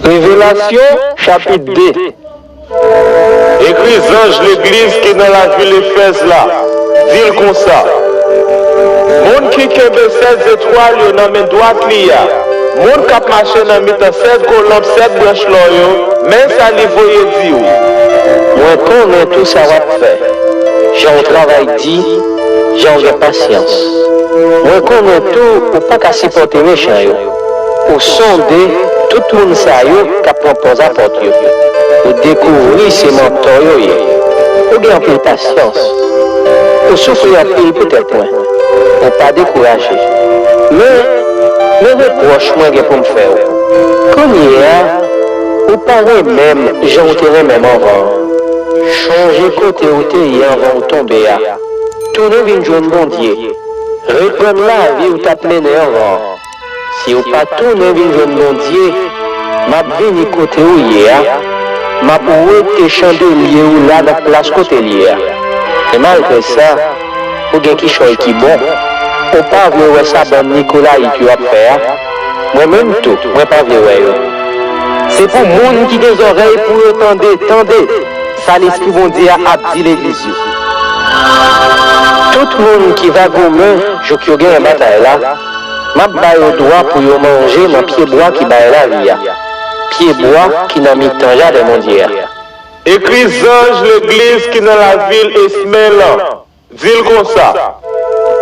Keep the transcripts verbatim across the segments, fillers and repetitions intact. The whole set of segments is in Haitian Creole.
Revelasyon, chapit de. Ekri zanj legliz ki nan lavil Efèz la, di l konsa: Moun ki kenbe sèt zetwal yo nan men dwat li a, moun k ap mache nan mitan sèt gwo lanp sèt branch lò yo, men sa li voye di w. Mwen konnen tou sa w ap fè, jan w travay di, jan w gen pasyans. Mwen konnen tou ou pa ka sipòte mechan yo. Ou sonde tout moun sa yo k ap pran pòz apot yo. Ou dekouvri se mantò yo ye. Ou gen anpil pasyans. Ou soufri anpil poutèt mwen. Ou pa dekouraje. Men, men repwòch mwen gen pou m fè w. Kounye a, ou pa renmen m jan w te renmen m anvan an. Chonje kote w te ye anvan w tonbe a. Tounen vin jwenn Bondye. Reprann lavi w t ap mennen anvan an. Si w pa tounen vin jwenn Bondye, m ap vini kote w ye a, m ap wete chandelye w la nan plas kote l ye a. E malgre sa, ou gen kichòy ki bon. Ou pa vle wè sa bann Nikolayit yo ap fè a? Mwen menm tou, mwen pa vle wè yo. Se pou moun ki gen zòrèy pou yo tande, tande sa Lespri Bondye a ap di legliz yo. Tout moun ki va goumen jouk yo genyen batay la, m ap ba yo dwa pou yo manje nan pyebwa ki bay lavi a, pyebwa ki nan mitan jaden Bondye a. Ekri zanj legliz ki nan lavil Esmen lan, di l konsa: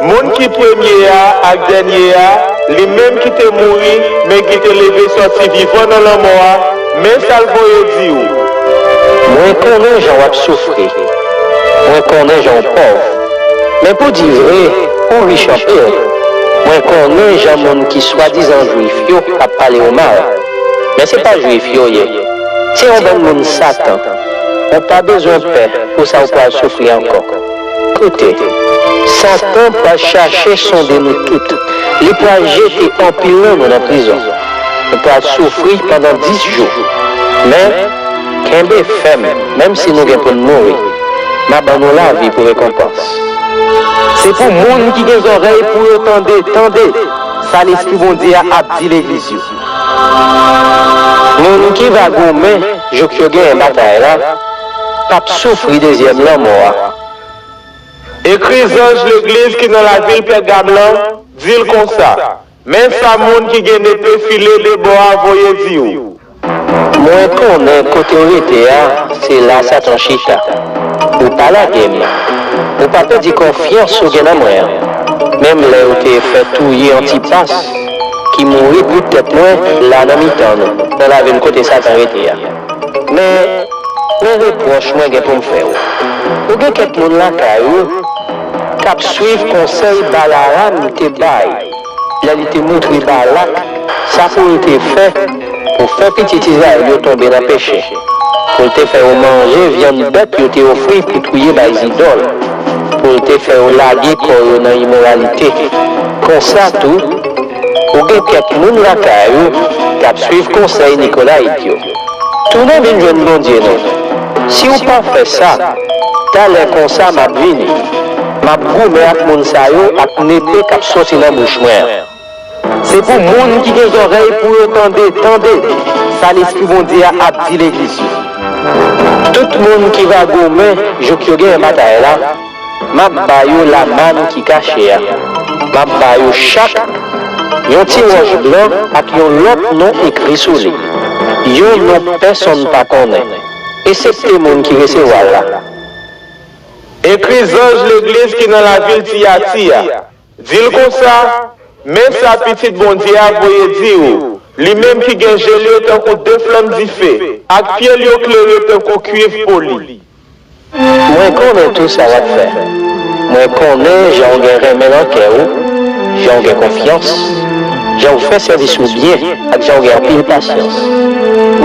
Moun ki premye a ak dènye a, li menm ki te mouri, men ki te leve sòti vivan nan lanmò a, men sa l voye di w. Mwen konnen jan w ap soufri. Mwen konnen jan w pòv. Men pou di vre, ou rich anpil. Mwen konnen jan moun ki swadizan Jwif yo ap pale w mal. Men se pa Jwif yo ye. Se yon bann moun Satan. Ou pa bezwen pè pou sa w pral soufri ankò. Koute, Satan pral chache sonde nou tout. Li pral jete anpil nan nou nan prizon. Nou pral soufri pandan dis jou. Men, kenbe fèm, menm si nou gen pou n mouri. M a ban nou lavi pou rekonpans. Se pou moun ki gen zòrèy pou yo tande, tande sa Lespri Bondye a ap di legliz yo. Moun ki va goumen jouk yo genyen batay la, p ap soufri dezyèm lanmò a. Ekri zanj legliz ki nan lavil Pègam lan, di l konsa: Men sa moun ki gen nepe file de bò a voye di w. Mwen konnen kote w rete a, se la Satan chita. Ou pa lage m. Ou pa pèdi konfyans ou gen nan mwen an. Menm lè yo te fè touye Antipas, ki mouri poutèt mwen la nan mitan nou, nan lavil kote Satan rete a. Men, men repwòch mwen gen pou m fè w. Ou gen kèk moun lakay ou k ap suiv konsèy Balaam te bay lè li te montre Balak sa pou l te fè pou fè pitit Izrayèl yo tonbe nan peche, pou l te fè yo manje vyann bèt yo te ofri pou touye bay zidòl, pou l te fè yo lage kò yo nan imoralite. Konsa tou, ou gen kèk moun lakay ou k ap suiv konsèy Nikolayit yo. Tounen vin jwenn Bondye nou. Si w pa fè sa, talè konsa m ap vini. M ap goumen ak moun sa yo ak nepe k ap soti nan bouch mwen an. Se pou moun ki gen zòrèy pou yo tande, tande sa Lespri Bondye a ap di legliz yo. Tout moun ki va goumen jouk yo genyen batay la, m ap ba yo lamàn ki kache a. M ap ba yo chak yon ti wòch blan ak yon lòt non ekri sou li. Yon non pèsonn pa konnen, esepte moun ki resevwa l la. Ekri zanj legliz ki nan lavil Tiyati a. Di l konsa: Men sa Pitit Bondye a voye di w, li menm ki gen je l yo tankou de flanm dife, ak pye l yo klere tankou kuiv poli. Mwen konnen tou sa w ap fè. Mwen konnen jan w gen renmen nan kè w, jan w gen konfyans, jan w fè sèvis ou byen, ak jan w gen anpil pasyans.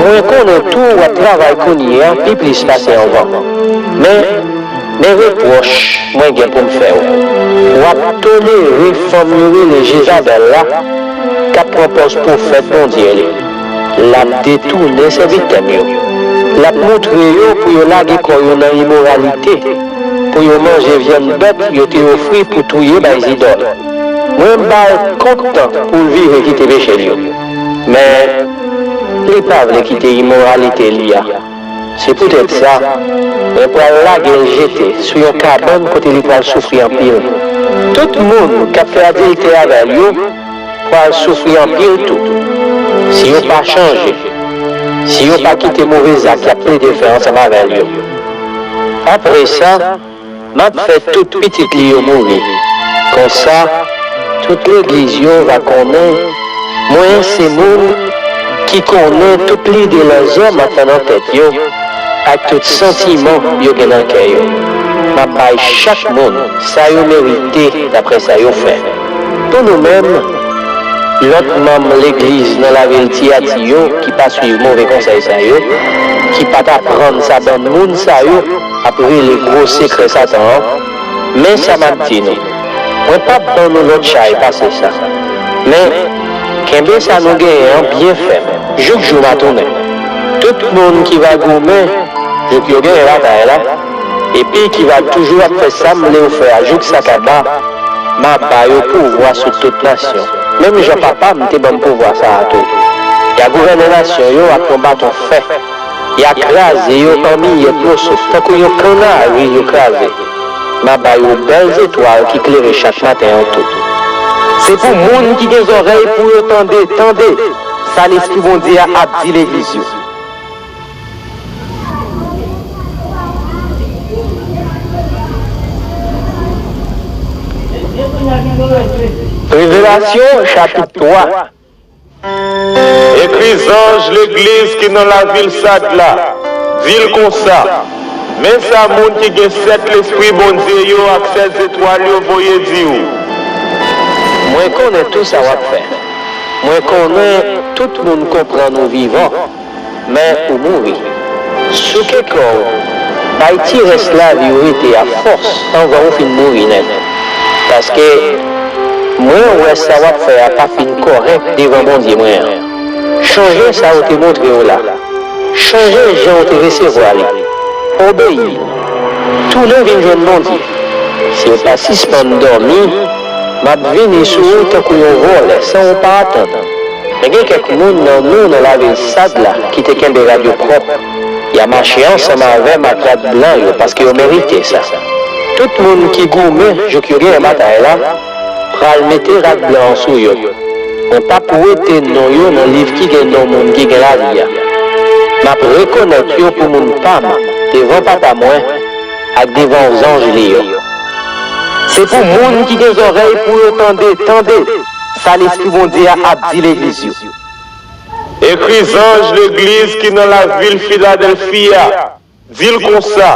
Mwen konnen tou w ap travay kounye a pi plis pase anvan. Men, men repwòch mwen gen pou m fè w. W ap tolere fanm yo rele Jezabèl la, k ap pran pòz pwofèt Bondye li. L ap detounen sèvitè m yo. L ap montre yo pou yo lage kò yo nan imoralite, pou yo manje vyann bèt yo te ofri pou touye bay zidòl. Mwen ba l kont tan pou l vire kite peche l yo. Men, Li pa vle kite imoralite li a. Se poutèt sa, mwen pral lage l jete sou yon kabann kote li pral soufri anpil. Tout moun k ap fè adiltè avè l yo pral soufri anpil tou, si yo pa chanje, si yo pa kite move zak y ap plede fè ansanm avè l yo. Apre sa, m ap fè tout pitit li yo mouri. Konsa, tout legliz yo va konnen mwen se moun ki konnen tout lide lèzòm ap fè nan tèt yo ak tout santiman yo gen nan kè yo. M ap bay chak moun sa yo merite dapre sa yo fè. Pou nou menm, lòt manm legliz nan lavil Tiyati yo ki pa suiv move konsèy sa yo, ki pa t aprann sa bann moun sa yo ap rele gwo sekrè Satan an, men sa m ap di nou, mwen p ap ban nou lòt chay pase sa. Men, kenbe sa nou genyen an byen fèm, jouk jou m a tounen. Tout moun ki va goumen, jouk yo genyen batay la, epi ki va toujou ap fè sa m vle yo fè a jouk sa kaba, m a ba yo pouvwa sou tout nasyon, menm jan Papa m te ban m pouvwa sa a tou. Y a gouvène nasyon yo ak yon baton fè. Y a kraze yo an miyèt moso, tankou yon kannari yo kraze. M a ba yo bèl zetwal ki klere chak maten an tou. Se pou moun ki gen zòrèy pou yo tande, tande sa Lespri Bondye a ap di legliz yo. Revelasyon, chapit twa. Ekri zanj legliz ki nan lavil Sad la, di l konsa, men sa moun ki gen sèt Lespri Bondye yo ak sèt zetwal yo voye di w. Mwen konnen tou sa w ap fè. Mwen konnen tout moun konprann ou vivan, men ou mouri. Souke kò w, bay ti rès lavi w rete a fòs anvan ou fin mouri nèt. Paske mwen wè sa w ap fè a pa fin kòrèk devan Bondye mwen an. Chonje sa ou te montre yo la. Chonje jan ou te resevwa li. Obeyi l. Tounen vin jwenn Bondye. Si w pa sispann dòmi, m ap vini sou ou tankou yon vòlè san ou pa atann. Men gen kèk moun nan nou nan lavil Sad la ki te kenbe rad yo pwòp. Y a mache ansanm avè m ak rad blan yo paske yo merite sa. Tout moun ki goumen jouk yo genyen batay la pral mete rad blan an sou yo. Mwen p ap wete non yo nan liv ki gen non moun ki gen lavi a. M ap rekonèt yo pou moun pa m devan Papa mwen ak devan zanj li yo. Se pou moun ki gen zòrèy pou yo tande, tande sa Lespri Bondye a ap di legliz yo. Ekri zanj legliz ki nan lavil Filadèlfi a, di l konsa,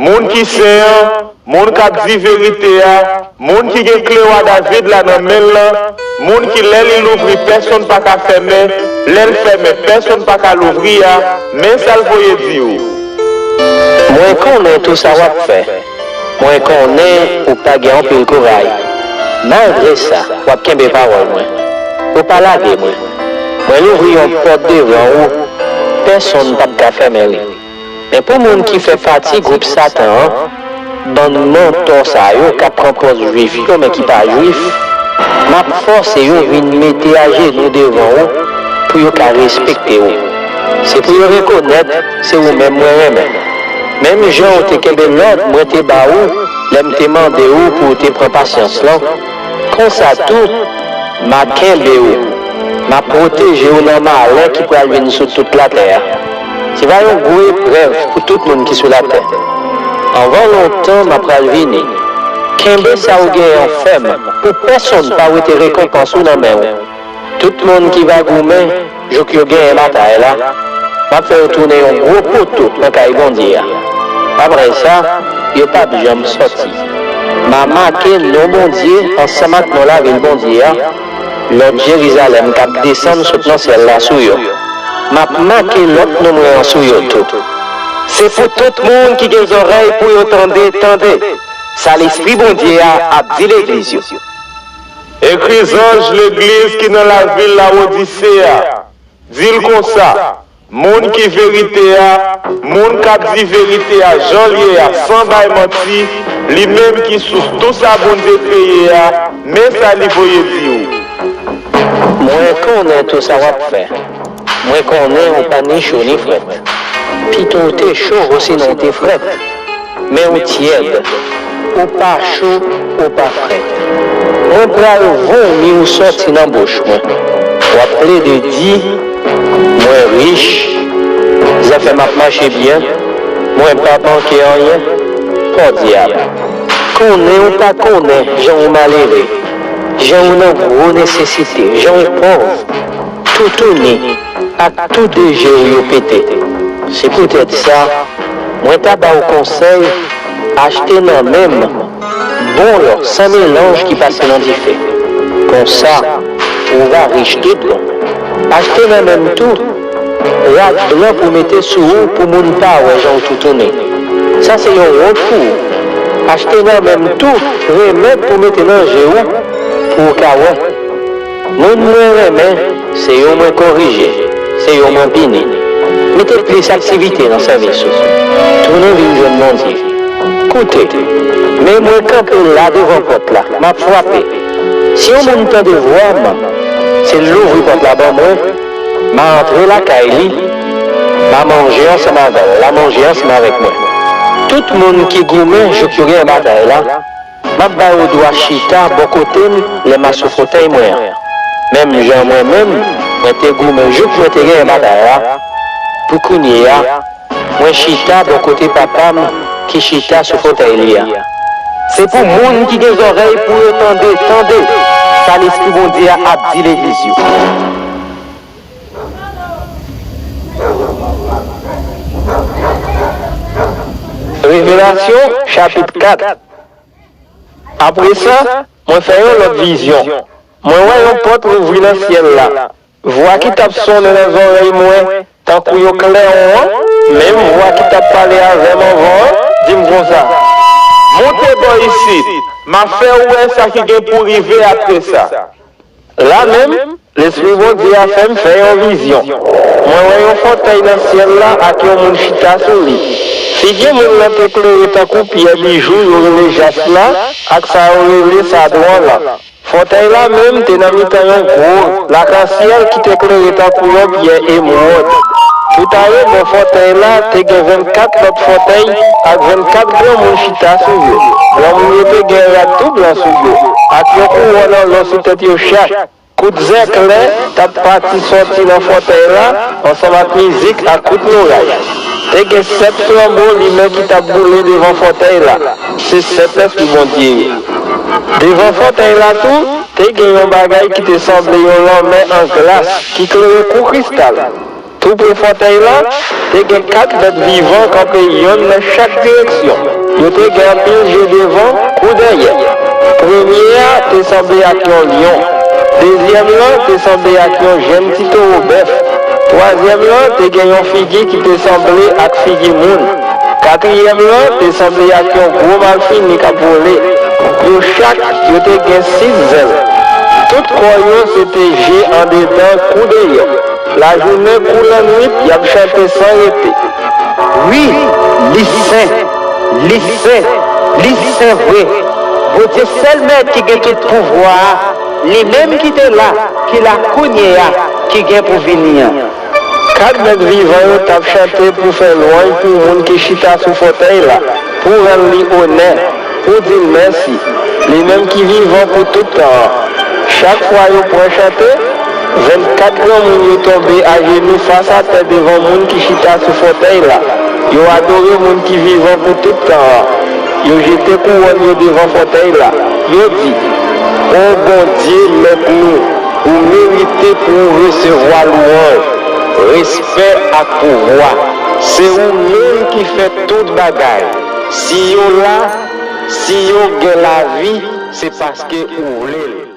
moun ki sen an, moun k ap di verite a, moun ki gen klewa David la nan men l lan, moun ki lè li louvri pèsonn pa ka fèmen, lè l fèmen pèsonn pa ka louvri a, men sa l voye di w. Mwen konnen tou sa w ap fè. Mwen konnen ou pa gen anpil kouray. Malgre sa, w ap kenbe pawòl mwen. Ou pa lage mwen. Mwen louvri yon pòt devan ou, pèsonn p ap ka fèmen li. Men pou moun ki fè pati gwoup Satan an, bann mantò sa yo k ap pran pòz Jwif yo men ki pa Jwif, m ap fòse yo vin mete ajenou devan ou pou yo ka respekte ou. Se pou yo rekonèt se ou menm mwen renmen. Menm jan w te kenbe lòd mwen te ba ou lè m te mande w pou w te pran pasyans lan, konsa tou, m a kenbe w, m a pwoteje w nan malè ki pral vin sou tout latè a. Se va yon gwo eprèv pou tout moun ki sou latè. Anvan lontan, m a pral vini. Kenbe sa w genyen an fèm pou pèsonn pa wete rekonpans ou nan men w. Tout moun ki va goumen jouk yo genyen batay la, m ap fè yo tounen yon gwo poto nan kay Bondye a. Apre sa, yo p ap janm sòti. M a make non Bondye ansanm ak non lavil Bondye a, lòt Jerizalèm k ap desann sot nan syèl la sou yo. M ap make lòt non mwen an sou yo tou. Se pou tout moun ki gen zòrèy pou yo tande, tande sa Lespri Bondye a ap di legliz yo. Ekri zanj legliz ki nan lavil Lawodise a, di l konsa, moun ki verite a, moun k ap di verite a jan l ye a san bay manti, li menm ki sous tou sa Bondye kreye a, men sa li voye di w. Mwen konnen tou sa w ap fè. Mwen konnen ou pa ni cho ni frèt. Pito w te cho, osinon w te frèt. Men ou tyèd. Ou pa cho, ou pa frèt. Mwen pral vomi ou sòti nan bouch mwen. W ap plede di, mwen rich, zafè m ap mache byen, mwen pa manke anyen. Podyab! Konnen ou pa konnen jan ou malere, jan ou nan gwo nesesite, jan ou pòv, toutouni ak tou de je w yo pete. Se poutèt sa, mwen ta ba w konsèy, achte nan men m bon lò san melanj ki pase nan dife. Konsa, ou va rich tout bon. Achte nan men m tou rad blan pou mete sou ou pou moun pa wè jan w toutouni. Sa se yon wont pou ou. Achte nan men m tou remèd pou mete nan je w pou w ka wè. Moun mwen renmen, se yo mwen korije, se yo mwen pini. Mete plis aktivite nan sèvis ou. Tounen vin jwenn Bondye. Koute, men mwen kanpe la devan pòt la, m ap frape. Si yon moun tande vwa m, si l louvri pòt la ban mwen, m a antre lakay li, m a manje ansanm avè l, l a manje ansanm avèk mwen. Tout moun ki goumen jouk yo genyen batay la, m ap ba yo dwa chita bò kote m lè m asou fotèy mwen an. Menm jan mwen menm, mwen te goumen jouk mwen te genyen batay la, pou kounye a, mwen chita bò kote Papa m ki chita sou fotèy li a. Se pou moun ki gen zòrèy pou yo tande, tande sa Lespri Bondye a ap di legliz yo. Revelasyon, chapit kat. Apre sa, mwen fè yon lòt vizyon. Mwen wè yon pòt louvri nan syèl la. Vwa ki t ap sonnen nan zòrèy mwen, tankou yon klèwon an, menm vwa ki t ap pale avè m anvan an, di m konsa, Moute bò isit, m a fè w wè sa ki gen pou rive apre sa. La menm, Lespri Bondye a fè m fè yon vizyon. Mwen wè yon fòtèy nan syèl la ak yon moun chita sou li. Figi moun nan te klere tankou pyè bijou yo rele jasna ak sa yo rele sadwòn lan. Fòtèy la menm te nan mitan yon gwo lakansyèl ki te klere tankou yon pyè emwòd. Toutalè, bò fòtèy la, te gen vennkat lòt fòtèy ak vennkat granmoun chita sou yo. Granmoun yo te gen rad tou blan sou yo, ak yon kouwòn an lò sou tèt yo chak. Kout zèklè t ap pati sòti nan fòtèy la, ansanm ak mizik ak kout loray. Te gen sèt flanbo limen ki t ap boule devan fòtèy la. Se sèt Lespri Bondye yo. Devan fòtèy la tou, te gen yon bagay ki te sanble yon lanmè an glas ki klere kou kristal. Toupre fòtèy la, te gen kat bèt vivan kanpe yonn nan chak direksyon. Yo te gen anpil je devan kou dèyè. Premye a te sanble ak yon lyon. Dezyèm lan te sanble ak yon jenn ti towo bèf. Twazyèm lan te gen yon figi ki te sanble ak figi moun. Katriyèm lan te sanble ak yon gwo malfini k ap vole. Yo chak, yo te gen sis zèl. Tout kò yo se te je andedan kou deyò. Lajounen kou lannwit, y ap chante san rete. Wi, li sen, li sen, li sen vre. Bondye sèl Mèt ki gen tout pouvwa a, li menm ki te la, ki la kounye a, ki gen pou vini an. Kat bèt vivan yo t ap chante pou fè lwanj pou moun ki chita sou fòtèy la, pou rann li onè, pou di l mèsi, li menm ki vivan pou tout tan an. Chak fwa yo pran chante, vennkat granmoun yo tonbe ajenou fas atè devan moun ki chita sou fòtèy la. Yo adore moun ki vivan pou tout tan an. Yo jete kouwòn yo devan fòtèy la. Yo di, O Bondye, Mèt nou, ou merite pou w resevwa lwanj, respè ak pouvwa. Se ou menm ki fè tout bagay. Si yo la, si yo gen lavi, se paske ou vle l.